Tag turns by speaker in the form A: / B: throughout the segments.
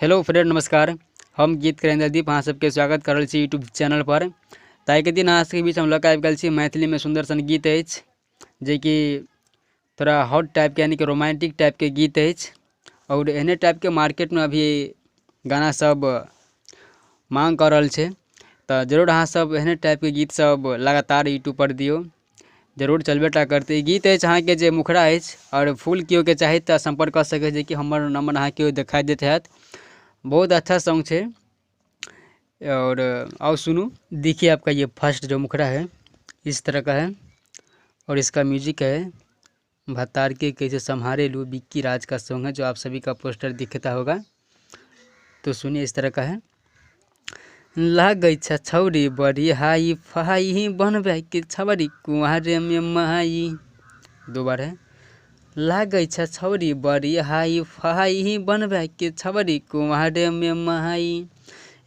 A: Hello friend नमस्कार, हम गीतकार इंद्रदीप अहाँ सबके स्वागत कर रहल छी यूट्यूब चैनल पर। तऽ आइके दिन अहाँ सबके बीच हम लऽ कऽ आबि गेल छी मैथिलीमे सुन्दर सन गीत अछि जेकि थोड़ा हॉट टाइपके यानी कि रोमांटिक टाइपके गीत अछि। आओर एहने टाइपके मार्केटमे अभी गाना सब माँग कऽ रहल छै, तऽ जरूर अहाँ सब एहने टाइपके गीत सब लगातार यूट्यूब पर दियौ, जरूर चलबे टा करतै। गीत अछि अहाँके जे मुखड़ा अछि आओर फूल केओके चाही तऽ सम्पर्क कऽ सकै छी कि हमर नम्बर अहाँके देखाइ दैत हैत। बहुत अच्छा सॉन्ग छै और आओ सुनू। देखिए आपका ये फर्स्ट जो मुखड़ा है इस तरह का है और इसका म्यूजिक है भतार के कैसे संहारे लू, बिक्की राज का सॉन्ग है जो आप सभी का पोस्टर दिखता होगा। तो सुनिए इस तरह का है। लागै छ छौरी बड़ी हाई फाई, बनबै के छबरी कुंवारे में माई। दो बार है। लागै छ छौरी बड़ी हाई फाई, बनबै के छबरी कुंवारे में माई।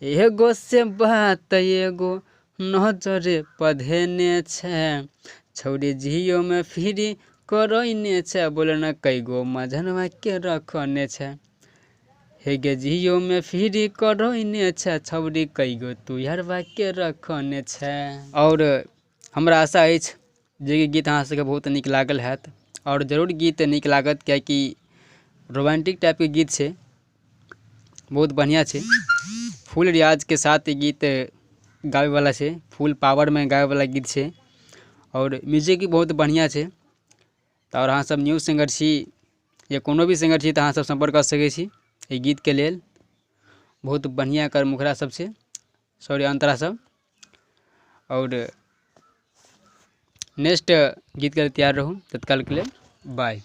A: एगो से बात एगो नजरे पधेने छै, छौरी जियो में फिरी करैने छै, बोले न कईगो मझनवा के रखने छै। हे गे जियो में फिरी करैने छै, छौरी कईगो तुहरवा के रखने छै। और हमरा आशा अछि जे गीत अहाँ सबके बहुत नीक लागल हैत और जरूर गीत नीक लागत, कियाकि रोमांटिक टाइपके गीत छै, बहुत बढ़िआँ छै। फुल रियाजके साथ ई गीत गाबैवला छै, फुल पावरमे गाबैवला गीत छै और म्यूजिक भी बहुत बढ़िआँ छै। तऽ आओर अहाँ सब न्यू सिंगर छी या कोनो भी सिंगर छी तऽ अहाँ सब सम्पर्क कऽ सकै छी एहि गीतके लेल। बहुत बढ़िआँ एकर मुखड़ा सब छै, सॉरी अंतरा सब। और नेक्स्ट गीतके लेल तैयार रहू, तत्कालके लेल बाय।